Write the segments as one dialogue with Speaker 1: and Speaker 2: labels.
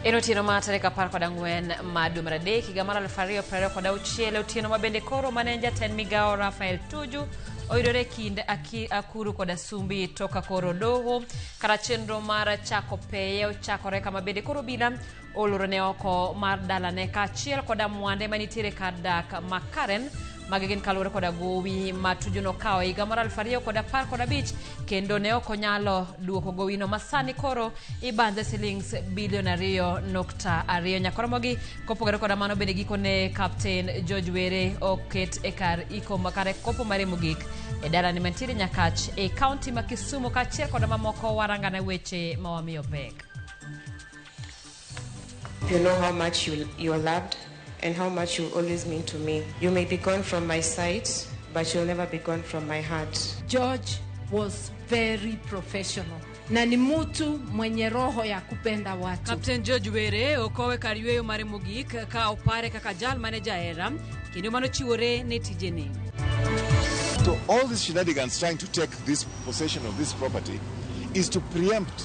Speaker 1: En otieno ma tarik 14 ma dwe mar adek higa mar 2026, otieno ma bende koro mane en jatend migawo Rafael Tuju oyudore e kind Akuru kod Asumbi toka koro doho kata chenro mar chako peye ochakore kama bende koro obila olorone oko mar dalane kaachiel koda mwande manitiere kar dak ma Karen. Magi gin kaluwore koda gowi ma Tuju nokawo e higa mar 2015 kendo ne ok onyalo duoko gowino ma sani koro ibandhe silings bilion 2.2. Nyakoromogi kopogore koda mano bende gikone Captain George Were oket e kar iko kare kopo mare mogik e dalane mantiere Nyakach e kaunti ma Kisumu kaachiel koda mamoko warangane weche ma wamiyo pek.
Speaker 2: You know how much you are loved and how much you always mean to me. You may be gone from my sight, but you'll never be gone from my heart.
Speaker 3: George was very professional na ni mtu mwenye roho ya kupenda watu.
Speaker 1: Captain George Were okowe kar yweyo mare mogik ka opare kaka jal mane jahera kendo manochiwore ne tijene.
Speaker 4: So all these shenanigans trying to take this possession of this property is to preempt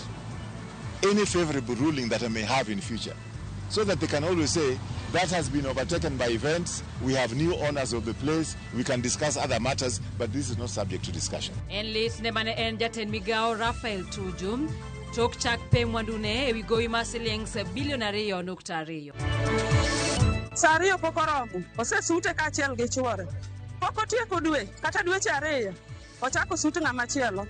Speaker 4: any favorable ruling that I may have in future, so that they can always say that has been overtaken by events, we have new owners of the place, we can discuss other matters, but this is not subject to discussion.
Speaker 1: En lit ne mane en jatend migawo Rafael Tuju tok chak pe mwandune ewi gowi mar silings bilion 2.2.
Speaker 5: Sa ariyo pok oromo, osesute kaachiel gi chwore. Pok otieko dwe, kata dweche ariyo, ochako sut ng'ama chielo.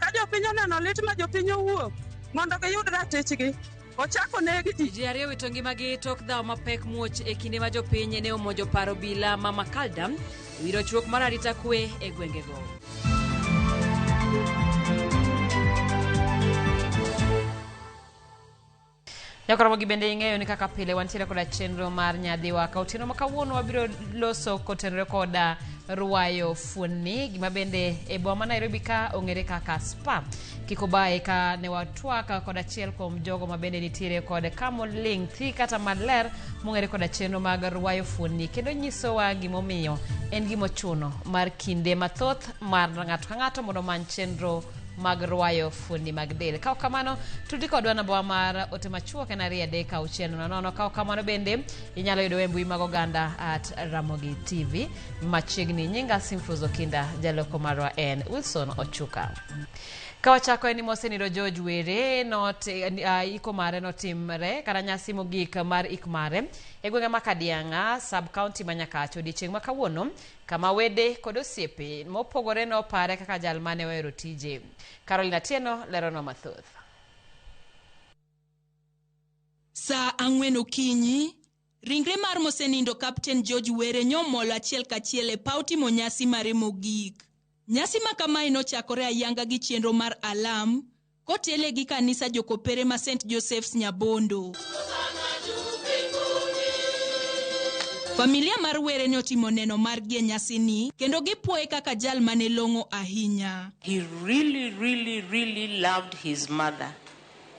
Speaker 5: Ka jopiny oneno lit ma jopiny owuok mondo giyud ratichgi, ochako neg ji.
Speaker 1: Ji ariyo wito ngimagi tok dhawo mapek muoch e kinde ma jopiny ne omonjo paro obila ma Makalda e wi rochruok mar arita kwe e gwengego. Nyakoromogi bende ing'eyo ni kaka pile wantiere koda chenro mar nyadhiwa ka otieno ma kawuono wabiro loso kotenore koda rwayo fuonni gima bende e boma ma Nairobi ka ong'ere kaka spa. Kik obaye ka ne watwak kod achiel kuom jogo ma bende nitiere kod kamoling' thi kata maler mong'ere koda chenro mag rwayo fuonni kendo nyisowa gimomiyo en gimochuno mar kinde mathoth mar ng'ato ka ng'ato mondo omany chenro mag rwayo fuonni mag del. Ka ok kamano, tudi kodwa namba mar ote machuok en 23600. Ka ok kamano bende inyalo yudowa e mbui mag oganda at Ramogi TV machiegni. Nyinga Simfruz Okinda, jaloko marwa en Wilson Ochuka. Ka wachako en ni mosenindo George Were not, iko mare notimre kata nyasi mogik mar ik mare e gwenge ma Kadiang'a sub county ma Nyakach odiechieng' ma kawuono kama wede kod osiepe mopogore nopare kaka jal mane ohero tije. Caroline Atieno leronwa mathoth.
Speaker 6: Saa 4 okinyi, ringre mar mosenindo Captain George Were nyomolo achiel kachiel e paw timo nyasi mare mogik. Nyasi ma kamae nochakore ayanga gi chenro mar alam kotele gi kanisa jokopere ma St. Joseph's Nyabondo. Familia mar Were ne otimo neno margi e nyasini kendo gipuoye kaka jal mane long'o ahinya.
Speaker 7: He really, really, really loved his mother.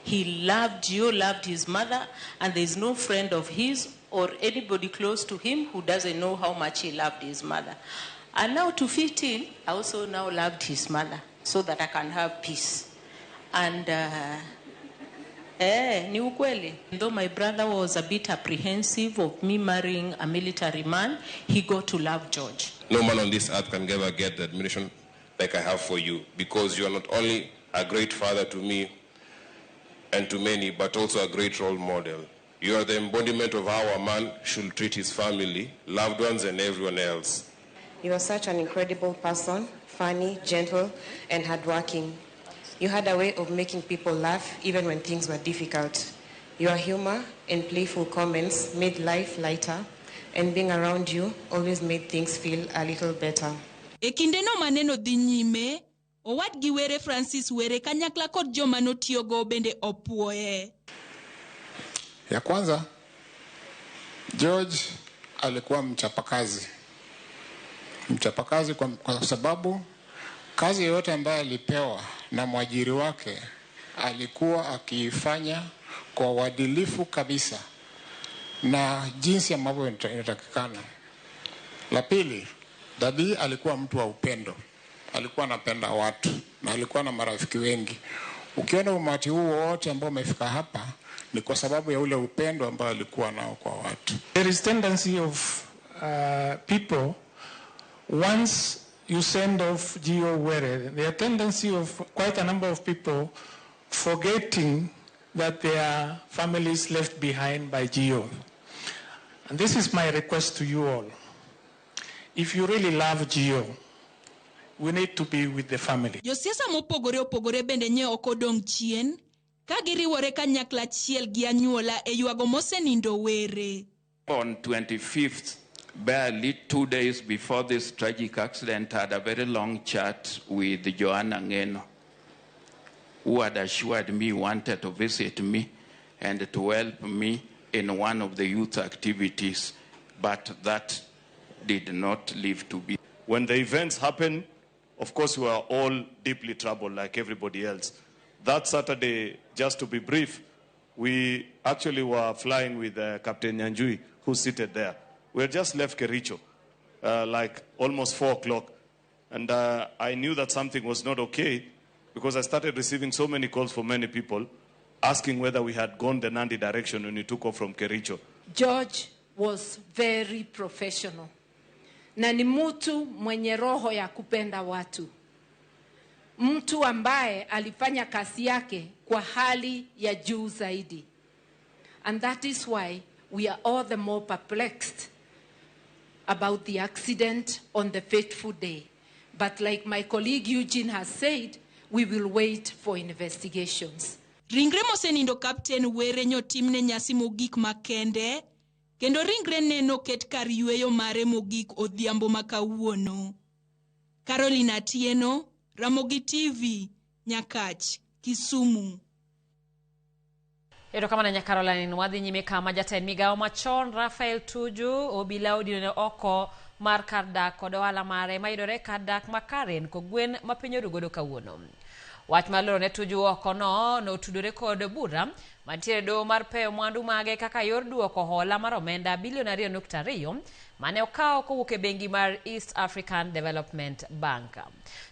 Speaker 7: He loved you, loved his mother, and there is no friend of his or anybody close to him who doesn't know how much he loved his mother. And now to fit in, I also now loved his mother so that I can have peace. And ni ukweli. Though my brother was a bit apprehensive of me marrying a military man, he got to love George.
Speaker 8: No man on this earth can ever get the admiration like I have for you, because you are not only a great father to me and to many, but also a great role model. You are the embodiment of how a man should treat his family, loved ones, and everyone else.
Speaker 2: You are such an incredible person, funny, gentle, and hardworking. You had a way of making people laugh even when things were difficult. Your humor and playful comments made life lighter, and being around you always made things feel a little better.
Speaker 6: E kindeno maneno dhi nyime, owadgi Were Francis Were kanyakla kod joma notiyogo bende opuoye.
Speaker 9: Ya kwanza, George alikuwa mchapakazi. Mchapakazi kwa sababu kazi yoyote ambayo alipewa na mwajiri wake alikuwa akiifanya kwa uadilifu kabisa na jinsi ambavyo inatakikana. La pili, Daddy alikuwa mtu wa upendo. Alikuwa anapenda watu na alikuwa na marafiki wengi. Ukiona umati huu wote ambao umefika hapa ni kwa sababu ya ule upendo ambao alikuwa nao kwa watu.
Speaker 10: There is tendency of people, once you send off G.O. Were, there are tendency of quite a number of people forgetting that there are families left behind by G.O. And this is my request to you all. If you really love G.O., we need to be with the family.
Speaker 6: Josiasa mopogore opogore bende nye ok odong' chien ka giriwore kanyakla achiel gi anyuola e ywago mosenindo Were.
Speaker 11: On 25th, barely 2 days before this tragic accident, I had a very long chat with Joanna Ngeno, who had assured me wanted to visit me and to help me in one of the youth activities, but that did not live to be.
Speaker 12: When the events happened, of course, we were all deeply troubled like everybody else. That Saturday, just to be brief, we actually were flying with Captain Nyanjui, who's seated there. We had just left Kericho, like almost 4 o'clock. And I knew that something was not okay because I started receiving so many calls from many people asking whether we had gone the Nandi direction when we took off from Kericho.
Speaker 3: George was very professional. Na ni mtu mwenye roho ya kupenda watu. Mtu ambaye alifanya kazi yake kwa hali ya juu zaidi. And that is why we are all the more perplexed about the accident on the fateful day. But like my colleague Eugene has said, we will wait for investigations.
Speaker 6: Ringre mosenindo Captain Were nyotimne nyasi mogik makende, kendo ringre ne noket kar yweyo mare mogik odhiambo ma kawuono. Caroline Atieno, Ramogi TV, Nyakach, Kisumu.
Speaker 1: Erokamano nya Caroline, wadhi nyime kama jatend migawo machon Raphael Tuju obila odinone oko mar kar dak kod ohala mare mayudore kar dak ma Karen kogwen ma piny orugodo kawuono. Wach mar loro ne Tuju oko no notudore kod bura mantiere doho mar peyo mwandu mage kaka yor duoko hola mar omenda bilion 2.2 mane okawo kowuok e bengi mar East African Development Bank.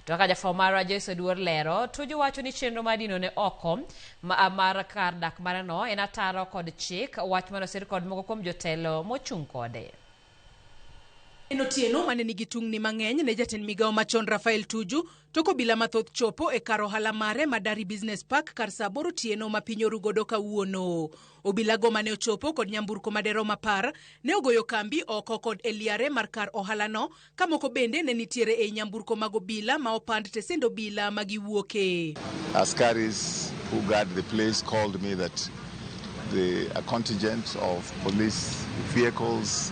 Speaker 1: To kaka jafwambo marwa Joyce Oduor lero, Tuju wacho ni chenro mar dino ne oko mar kar dak mare no en ataro kod chik, wach mane osir kod moko kuom jotelo mochung' kode.
Speaker 13: En otieno mane nigi tungni mang'eny ne jatend migawo machon Raphael Tuju tok obila mathoth chopo e kar ohala mare Madari Business Park kar saa 8 otieno ma piny orugodo kawuono. Obilago mane ochopo kod nyamburko maderom 10 ne ogoyo kambi oko kod e liare mar kar ohalano, ka moko bende ne nitiere ei nyamburko mag obila ma opand tesend obila ma giwuoke.
Speaker 4: Askaris who guard the place called me that a contingent of police vehicles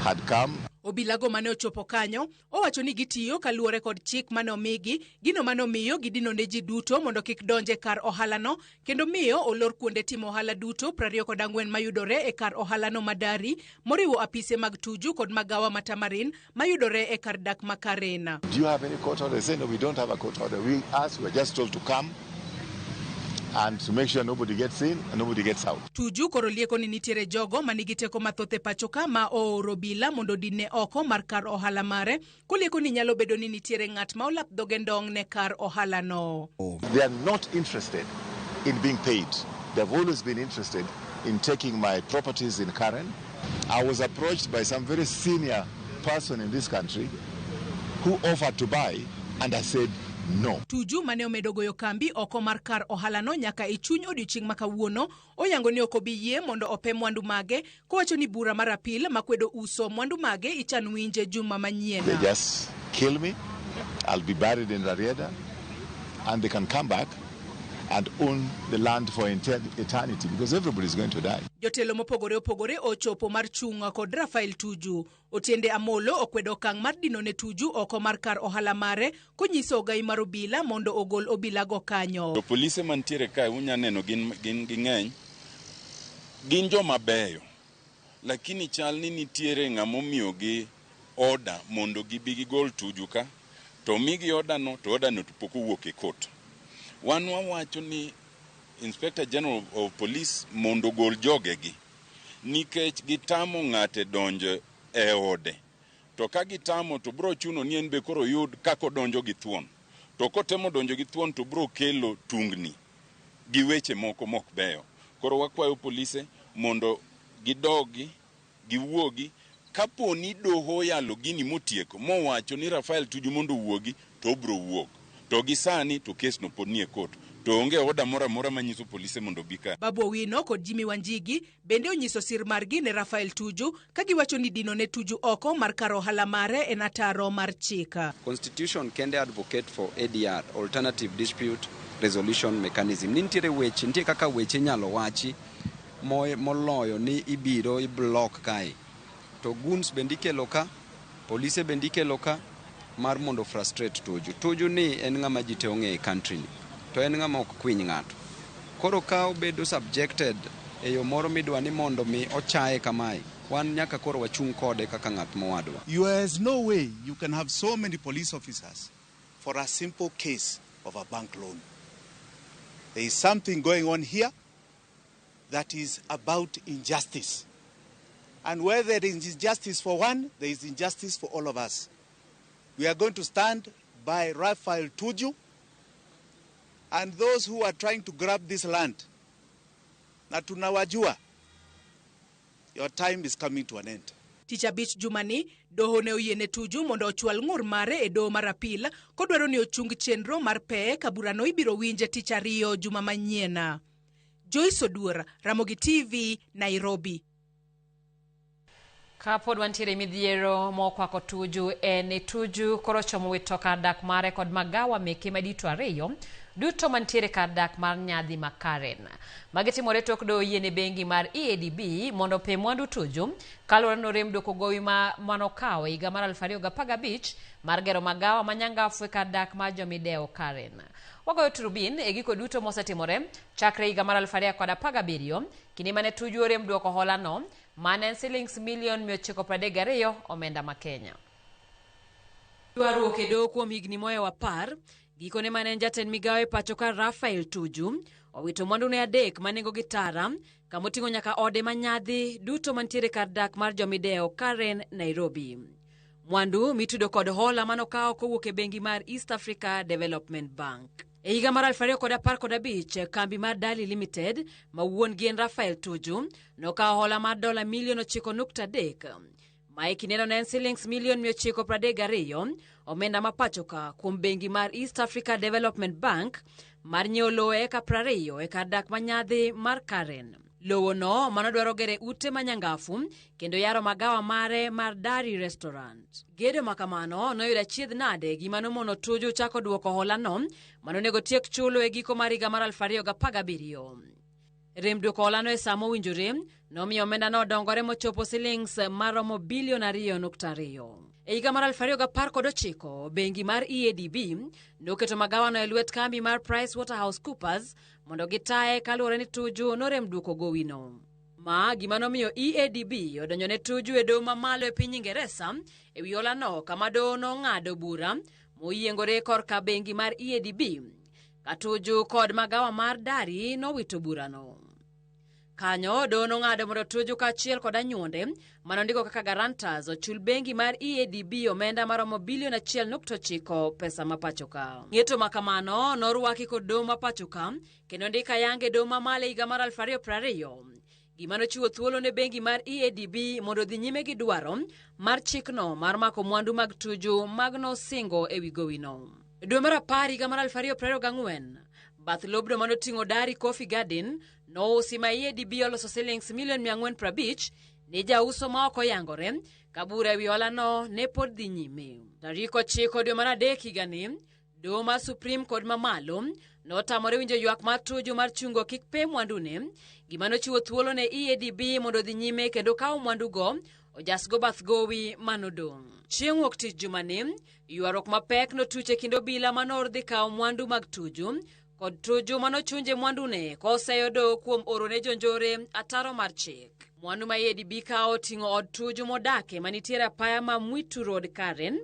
Speaker 4: had come.
Speaker 13: Obilago mane ochopo kanyo owacho ni gitiyo kaluwore kod chik mane omigi, gino mane omiyo gidino ne ji duto mondo kik donje kar ohalano, kendo miyo olor kuonde timo ohala duto 24 mayudore e kar ohalano Madari, moriwo apise mag Tuju kod magawa ma Tamarin mayudore e kar dak ma Karen.
Speaker 4: Do you have any court order? They say, no, we don't have a court order. We asked, we were just told to come and to make sure nobody gets in and nobody gets out.
Speaker 13: Tuju koro lieko ni nitiere jogo manigi teko mathoth e pacho ka ma ooro obila mondo odinne oko mar kar ohala mare, kolieko ni nyalo bedo ni nitiere ng'at ma olap dhoge ndong' ne kar ohala no.
Speaker 4: They are not interested in being paid. They've always been interested in taking my properties in Karen. I was approached by some very senior person in this country who offered to buy, and I said no.
Speaker 13: Tuju mane omedo goyo kambi oko mar kar ohalano nyaka e chuny odiochieng' ma kawuono, oyango ni ok obi yie mondo ope mwandu mage, kowacho ni bura mar apil makwedo uso mwandu mage ichan winje juma manyien.
Speaker 4: They just kill me, I'll be buried in Rarieda, and they can come back and own the land for eternity, because everybody is going to die.
Speaker 13: Jotelo mopogore opogore ochopo mar chung' kod Raphael Tuju. Otiende Amolo okwedo okang' mar dino ne Tuju oko mar kar ohala mare, konyiso ogai mar obila mondo ogol obilago kanyo.
Speaker 14: Jopolise mantiere kae unya neno gin ging'eny, gin joma beyo, lakini chal ni nitiere ng'ama omiyogi order mondo gibi gigol Tuju ka, to migi order no, to order no to pok owuok e court. Wan wawacho ni Inspector General of Police mondo ogol jogegi nikech gitamo ng'ate donjo e ode. To ka gitamo to bro chuno ni en be koro yud kaka odonjo gi thuon. To kotemo donjo gi thuon to bro kelo tungni. gi weche moko mok beyo. Koro wakwayo polise mondo gidogi, giwuogi. Kapo ni doho oyalo gini motieko mowacho ni Rafael Tuju mondo owuogi, to obro wuok. To gi sani to kes no pod nie court. To onge order moro amora manyiso polise mondo obi ka.
Speaker 13: Babu Owino kod Jimmy Wanjigi bende onyiso sir margi ne Rafael Tuju ka giwacho ni dino ne Tuju oko mar kar ohala mare en ataro mar chik.
Speaker 15: Constitution kende advocate for ADR, Alternative Dispute Resolution Mechanism. Ni nitiere weche, nitie kaka weche inyalo wachi moloyo ni ibiro i-block kae. To goons bende ikelo ka, polise bende ikelo ka mar mondo frustrate Tuju. Tuju ni en ng'ama ji te ong'eyo e country ni. To en ng'ama ok kwiny ng'ato. Koro ka obedo subjected e yo moro midwa ni mondo mi ochaye kamae, wan nyaka koro wachung' kode kaka ng'at mowadwa.
Speaker 16: There is no way you can have so many police officers for a simple case of a bank loan. There is something going on here that is about injustice. And where there is injustice for one, there is injustice for all of us. We are going to stand by Raphael Tuju and those who are trying to grab this land. Na tunawajua, your time is coming to an end.
Speaker 13: Tich abich jumani, doho ne oyiene Tuju mondo ochwal ng'ur mare e doho mar apil kodwaro ni ochung chenro mar peye ka burano ibiro winje tich ariyo juma manyien. Joyce Oduor, Ramogi TV, Nairobi.
Speaker 1: Kapod wantiere midhiero mokwako Tuju en ni Tuju koro chomo wito kar dak mare kod magawa meke madito ariyo duto mantiere kar dak mar nyadhi ma Karen. Magi timore tok doho yiene bengi mar EADB mondo ope mwandu Tuju kaluwore ni orem dwoko gowi ma manokawo e higa mar 2015 mar gero magawa ma nyangafu e kar dak mar jomideo Karen. Wagoyo turubin e giko duto mosetimore chakre higa mar 2017 kinde mane Tuju orem dwoko hola no mane en silings milion 932 omenda ma Kenya. Ywaruok e doho kuom higni mohewo 10, gikone mane en jatend migawo e pacho ka Raphael Tuju owito mwandune adek ma nengogi tara kamoting'o nyaka ode ma nyadhi duto mantiere kar dak mar jomideo Karen, Nairobi. Mwandu mitudo kod hola manokawo kowuok e bengi mar East Africa Development Bank. E higa mar 2015, kambi mar Dali Limited ma wuon gi en Raphael Tuju nokawo hola mar dola milion 9.3. Ma e kindeno ne en silings milion 932 omenda ma pachoka kuom bengi mar East Africa Development Bank mar nyiewo lowo eka 20 e kar dak ma nyadhi mar Karen. Lowo no manodwaro gere ute ma nyangafu kendo yaro magawa mare mar Dari Restaurant. Gedo ma kamano noyudo achiedh nade gima nomono Tuju chako duoko hola no manonego tiek chulo e giko mar higa mar 2017. Rem duoko hola no e saa mowinjore nomiyo omenda no odongore mochopo silings maromo bilion 2.2. E higa mar 2019, bengi mar EADB noketo magawano e lwet kambi mar PricewaterhouseCoopers mondo gitaye kaluwore ni Tuju norem duoko gowino. Ma gima nomiyo EADB odonjo ne Tuju e doho mamalo e piny Ingeresa e wi hola no kama doho nong'ado bura moyiengore korka bengi mar EADB ka Tuju kod magawa mar Dari nowito burano. Kanyo doho nong'ado mondo Tuju kaachiel kod anyuonde manondiko kaka guarantors ochul bengi mar EADB omenda maromo bilion 1.9 pesa ma pacho ka. Ng'eto ma kamano norwaki kod doho ma pacho ka kendo ndik ayanga e doho mamalo e higa mar 2020. Gima nochiwo thuolo ne bengi mar EADB mondo odhi nyime gi dwaro mar chikno mar mako mwandu mag Tuju mag nosingo e wi gowino. Dwe mar 10 higa mar 2024, bath lobno manoting'o Dari Coffee Garden nousi ma EADB oloso silings milion 450 ne jauso ma ok oyangore ka bura e wi hola no ne pod dhi nyime. Tarik 9 dwe mar 3 higani, doho mar Supreme kod mamalo notamore winjo ywak mar Tuju mar chungo kik pe mwandune, gima nochiwo thuolo ne EADB mondo odhi nyime kendo kawo mwandugo ojasgo bath gowi manodong'. Chieng' wuok tich jumani, ywaruok mapek notuch e kind obila manoor dhi kawo mwandu mag Tuju kod Tuju manochunje mwandune koseyo doho kuom oro ne jonjore ataro mar chik. Mwandu ma EADB kawo oting'o od Tuju modake manitiere apaya ma Mwitu Road Karen,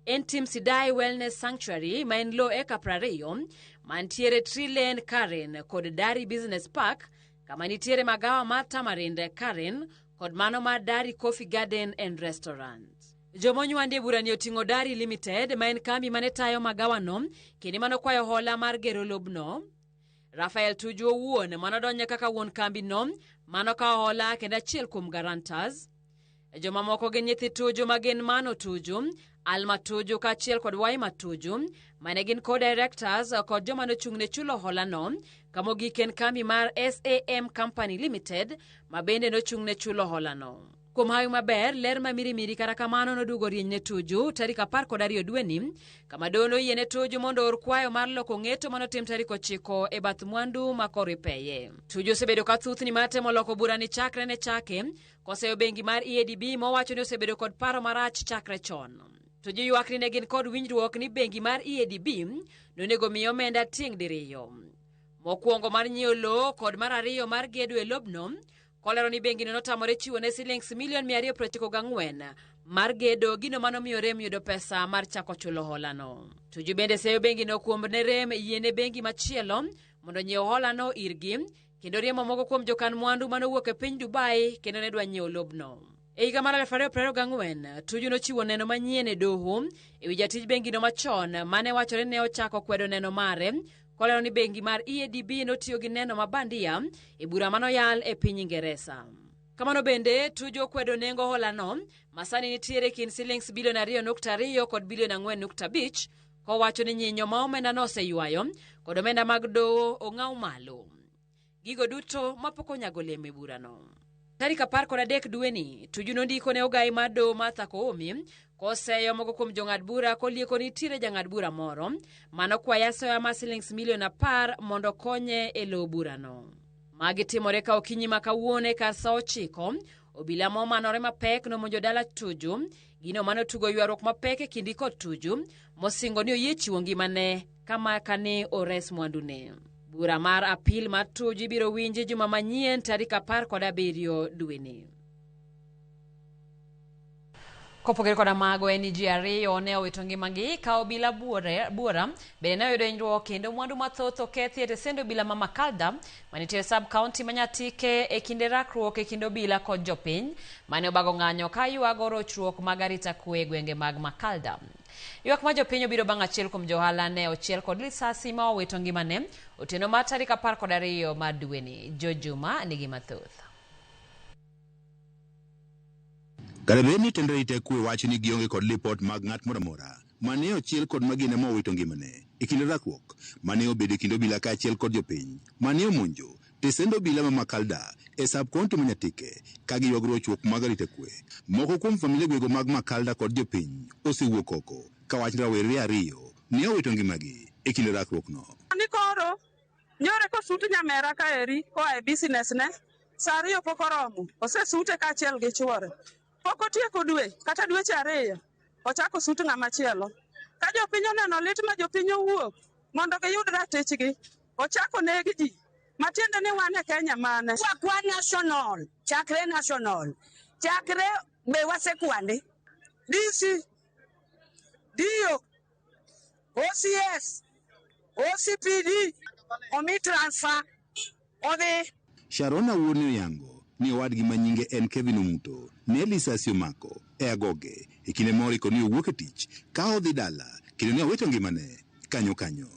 Speaker 1: en Tim Sidai Wellness Sanctuary ma en lowo eka 20 mantiere Tree Lane Karen kod Dari Business Park kama nitiere magawa mar Tamarind Karen kod mano mar Dari Coffee Garden and Restaurant. Jomonywandi e burani oting'o Dari Limited ma en kambi mane tayo magawano kendo manokwayo hola mar gero lobno. Rafael Tuju owuon manodonjo kaka wuon kambi no manokawo hola kendo achiel kuom guarantors. Jomamoko gin nyithi Tuju ma gin Mano Tuju, Alma Tuju kaachiel kod Waima Tuju mane gin co-directors kod joma nochung' ne chulo hola no, kama ogik en kambi mar SAM Company Limited ma bende nochung' ne chulo hola no. Kuom hawi maber, ler ma mirimiri kata kamano noduogo rieny ne Tuju tarik 12 dweni, kama doho noyie ne Tuju mondo oor kwayo mar loko ng'eto manotim tarik 9 e bath mwandu ma koro ipeye. Tuju osebedo ka thuthni mar temo loko burani chakre ne chake, koseyo bengi mar EADB mowacho ni osebedo kod paro marach chakre chon. Tuju ywak ni ne gin kod winjruok ni bengi mar EADB nonego miye omenda tieng' diriyo. Mokwongo mar nyiewo lowo kod mar ariyo mar gedo e lobno, kolero ni bengino notamore chiwo ne silings milion 294 mar gedo, gino manomiyo rem yudo pesa mar chako chulo holano. Tuju bende seyo bengino kuom ne rem yiene bengi machielo mondo nyiew holano irgi, kendo riembo moko kuom jokan mwandu manowuok e piny Dubai kendo ne dwa nyiewo lobno. E higa mar 2024, Tuju nochiwo neno manyien e doho e wi jatij bengino machon mane wachore ni ne ochako kwedo neno mare, kolero ni bengi mar EADB notiyo gi neno ma bandia e bura manoyal e piny Ingeresa. Kamano bende, Tuju okwedo nengo holano ma sani nitiere e kind silings bilion 2.2 kod bilion 4.5, kowacho ni nyinyo ma omenda no oseywayo kod omenda mag doho ong'aw malo. Gigo duto mapok onyago olemo e burano. Tarik 13 dweni, Tuju nondiko ne ogai mar doho Martha Koome koseyo moko kuom jong'ad bura kolieko ni nitiere jang'ad bura moro manokwaye asoya mar silings milion 10 mondo okonye e lowo burano. Magi timore ka okinyi ma kawuono e kar sa 9, obila momanore mapek nomonjo dala Tuju, gino manotugo ywaruok mapek e kindgi kod Tuju, mosingo ni oyie chiwo ngimane kama kane ores mwandune. Bura mar apil mar Tuju ibiro winji juma manyien tarik 17 dweni. Kopogore koda mago en ni ji 2 ne owito ngimagi ka obila buora bende ne oyudo hinyruok kendo mwandu mathoth okethi e tesend obila ma Makalda manitiere sub county ma Nyatike e kinde rakruok e kind obila kod jopiny mane obago ng'anyo ka ywago rochruok mag arita kwe e gwenge mag Makalda. Ywak ma jopiny obiro bang' achiel kuom johala ne ochiel kod lisasi ma owito ngimane otieno mar tarik 12 mar dweni. Jojuma nigi mathoth.
Speaker 4: Kata bed ni tend arita kwe wacho ni gionge kod lipot mag ng'at moro amora mane ochiel kod magina ma owito ngimane e kinde rakruok mane obedo e kind obila kaachiel kod jopiny mane omonjo tesend obila ma Makalda e sub county ma Nyatike ka giywago rochruok mag arita kwe. Moko kuom familia gwego mag Makalda kod jopiny osewuok oko ka wach ni rawere 2 ne owito ngimagi e kinde rakruok no.
Speaker 5: Ni koro nyore kosut nyamera kaeri koa e business ne sa 2 pok oromo, osesute kaachiel gi chuore. Pok otieko dwe kata dweche 2, ochako sut ng'ama chielo. Ka jopiny oneno lit ma jopiny owuok mondo giyud ratichgi, ochako neg ji. Matiende ni wan e Kenya mane?
Speaker 17: Wakwa national, chakre national, chakre be wasekwande.
Speaker 18: DC, DO, OCS, OCPD, omi transfer, odhi.
Speaker 4: Sharon Awuor ne oyango ni owadgi ma nyinge en Kevin Omuto ne lisasi omako e agoge e kinde moriko ni owuok e tich ka odhi dala kendo ne owito ngimane kanyo kanyo.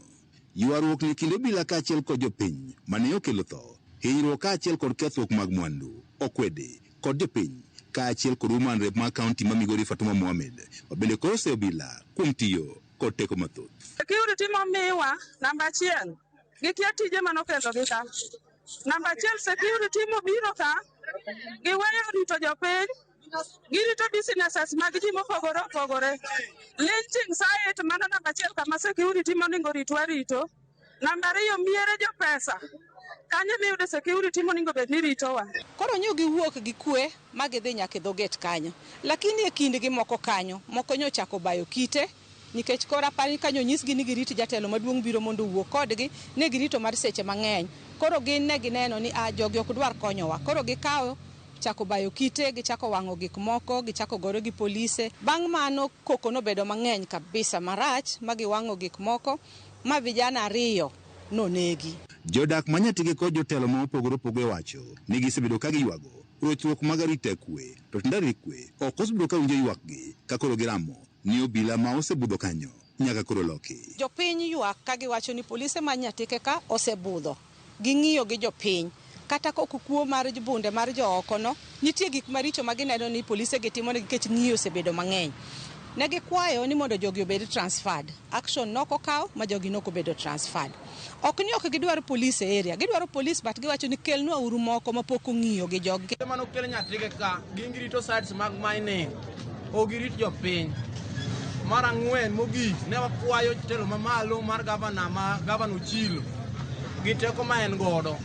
Speaker 4: Ywaruok ni kind obila kaachiel kod jopiny mane okelo tho, hinyruok kaachiel kod kethruok mag mwandu okwede kod jopiny kaachiel kod woman rep mar county ma Migori Fatuma Mohamed ma bende koro oseyo obila kuom tiyo kod teko mathoth.
Speaker 5: Security momiwa namba 1 gikia tije manokelogi ka. Namba 1 security mobiro ka giweyo rito jopiny, girito businesses mag ji mopogore opogore. Lynching site mano namba 1 kama security monego ritwa rito. Namba 2 miere jopesa. Kanyo miyudo security monego bed ni ritowa.
Speaker 19: Koro nyo giwuok gi kwe ma gidhi nyaka e dho gate kanyo. Lakini e kindgi moko kanyo, moko nyo ochako bayo kite nikech koro aparo ni kanyo onyisgi ni girit jatelo maduong' biro mondo owuo kodgi, ne girito mar seche mang'eny. Koro gin ne gineno ni jogi ok dwar konyowa. Koro gikawo chako bayo kite, gichako wang'o gik moko, gichako gore gi polise. Bang' mano koko nobedo mang'eny kabisa marach ma giwang'o gik moko ma vijana 2 nonegi.
Speaker 4: Jodak ma Nyatike kod jotelo ma opogore opogore wacho ni gisebedo ka giywago rochruok mag arita kwe, to tend arita kwe ok osebedo ka winjo ywakgi ka koro giramo ni obila ma osebudho kanyo
Speaker 20: nyaka koro loki.
Speaker 19: Jopiny ywak ka giwacho ni polise ma Nyatike ka osebudho ging'iyo gi jopiny kata kok kuo mar bunde mar jooko no nitie gik maricho ma gineno ni polise gi timo nikech ng'iyo osebedo mang'eny. Ne gikwayo ni mondo jogi obed transferred. Action nok okaw ma jogi nok obedo transferred. Ok ni ok gidwar police e area, gidwaro police but giwacho ni kelnwa uru moko mapok ong'iyo gi jogi.
Speaker 21: Mano kel Nyatike ka gin girito sites mag mining, ok girit jopiny. Mar ang'wen mogik ne wakwayo telo mamalo mar gavana ma gavana Ochilo gi teko ma en godo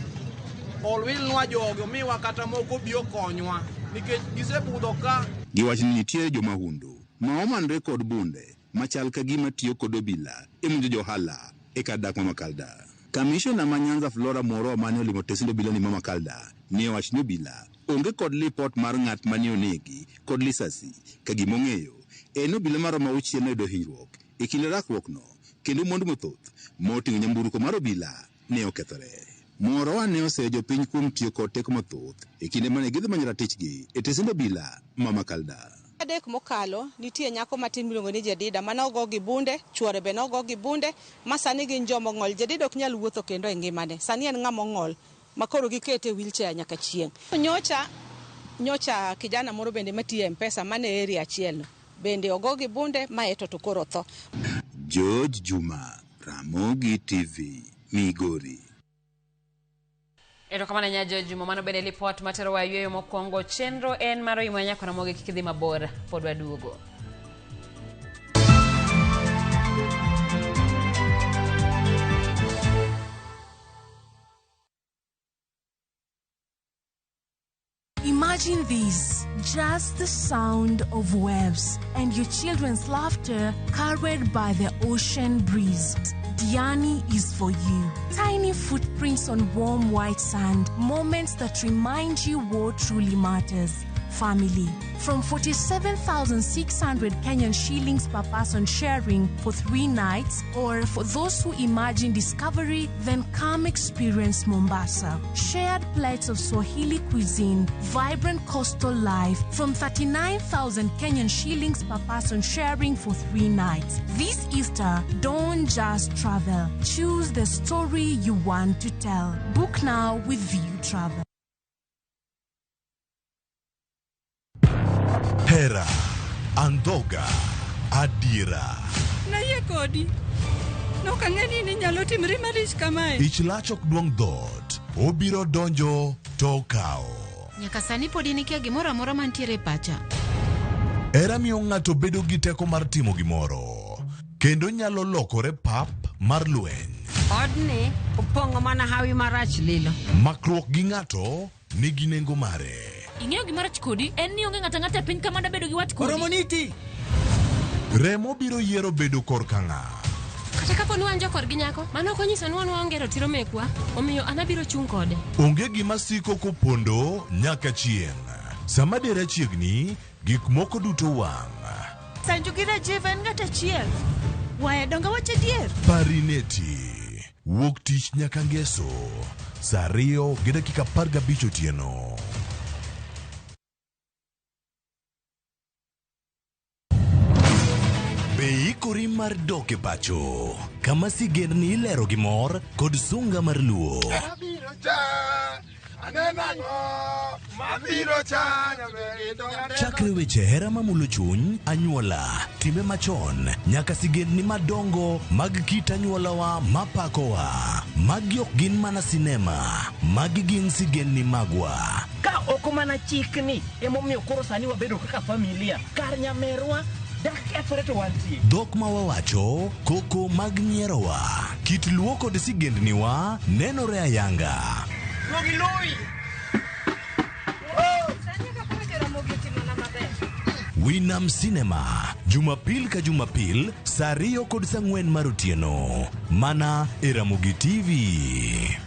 Speaker 21: olwilnwa jogi omiwa kata moko obi okonywa nikech gisebudho ka.
Speaker 20: Giwacho ni nitie jomahundu ma omanre kod bunde machal ka gima tiyo kod obila e monjo johala e kar dak ma Makalda. Kamishona ma Nyanza Flora Moro mane olimo tesend obila ni ma Makalda ne owacho ni obila onge kod lipot mar ng'at mane onegi kod lisasi ka gima ong'eyo en obila maromo auchiel noyudo hinyruok e kinde rakruok no kendo mwandu mathoth moting'o nyamburko mar obila ne okethore. Morowa ne oseyo jopiny kuom tiyo kod teko mathoth e kinde mane gidhi manyo ratichgi e tesend obila ma Makalda.
Speaker 19: Adek mokalo nitie nyako matin miluongo ni Jedida mane ogo gi bunde, chuore be nogo gi bunde ma sani gin joma ong'ol. Jedida ok nyal wuotho kendo e ngimane. Sani en ng'ama ong'ol ma koro gikete e wheelchair nyaka chieng'. Nyocha kijana moro bende matiyo e M-Pesa mane e area achiel no bende ogo gi bunde ma eto to koro otho.
Speaker 20: George Juma, Ramogi TV, Migori.
Speaker 1: Erokamano nya George Juma, mano bende lipot materowa e yueyo mokwongo. Chenro en mar oimo nyaka Ramogi kik idhi mabor, pod waduogo.
Speaker 22: Imagine this, just the sound of waves and your children's laughter carried by the ocean breeze. Diani is for you. Tiny footprints on warm white sand, moments that remind you what truly matters. Family. From 47,600 Kenyan shillings per person sharing for 3 nights, or for those who imagine discovery, then come experience Mombasa. Shared plates of Swahili cuisine, vibrant coastal life from 39,000 Kenyan shillings per person sharing for 3 nights. This Easter, don't just travel. Choose the story you want to tell. Book now with View Travel.
Speaker 23: Hera, andhoga, adiera.
Speaker 24: Nayie kodi. Nok ang'e ni inyalo timri malich kamae.
Speaker 23: Ich lach ok duong' dhoot, obiro donjo to okawo.
Speaker 25: Nyaka sani pod in ikia gimoro amora mantiere e pacha.
Speaker 23: Hera miyo ng'ato bedo gi teko mar timo gimoro, kendo nyalo lokore pap mar lweny.
Speaker 26: Odni opong'o mana hawi marach lilo.
Speaker 23: Makruok gi ng'ato nigi nengo mare.
Speaker 27: Ing'eyo gima rach kodi en ni onge ng'ato ang'ata e piny ka mada bedo gi wat kodi.
Speaker 23: Oromo niti. Remo biro yiero bedo korka ng'a.
Speaker 27: Kata kapo ni wan jokorgi nyako, mano ok onyiso ni wan waonge ratiro mekwa, omiyo an abiro chung' kode.
Speaker 23: Onge gima siko kopondo nyaka chieng'. Sama dera chiegni, gik moko duto wang'.
Speaker 24: Sanju gi Rajiv en ng'at achiel. Waya donge wach adier?
Speaker 23: Parineti. Wuok tich nyaka ngeso. Saa 2:15 otieno. Be ikori mar dok e pacho, kama sigendni ilero gi mor kod sunga mar Luo. Chakre weche hera mamulo chuny, anyuola, timbe machon, nyaka sigendni madongo mag kit anyuolawa mapakowa. Magi ok gin mana sinema, magi gin sigendni magwa.
Speaker 28: Ka ok mana chikni emomiyo koro sani wabedo kaka familia, kar nyamerwa dak kethore to wantie.
Speaker 23: Dhok ma wawacho, koko mag nyierowa, kit luo kod sigendniwa nenore ayanga. Winam Cinema, Jumapil ka Jumapil, saa 2 kod saa 4 mar otieno. Mana e Ramogi TV.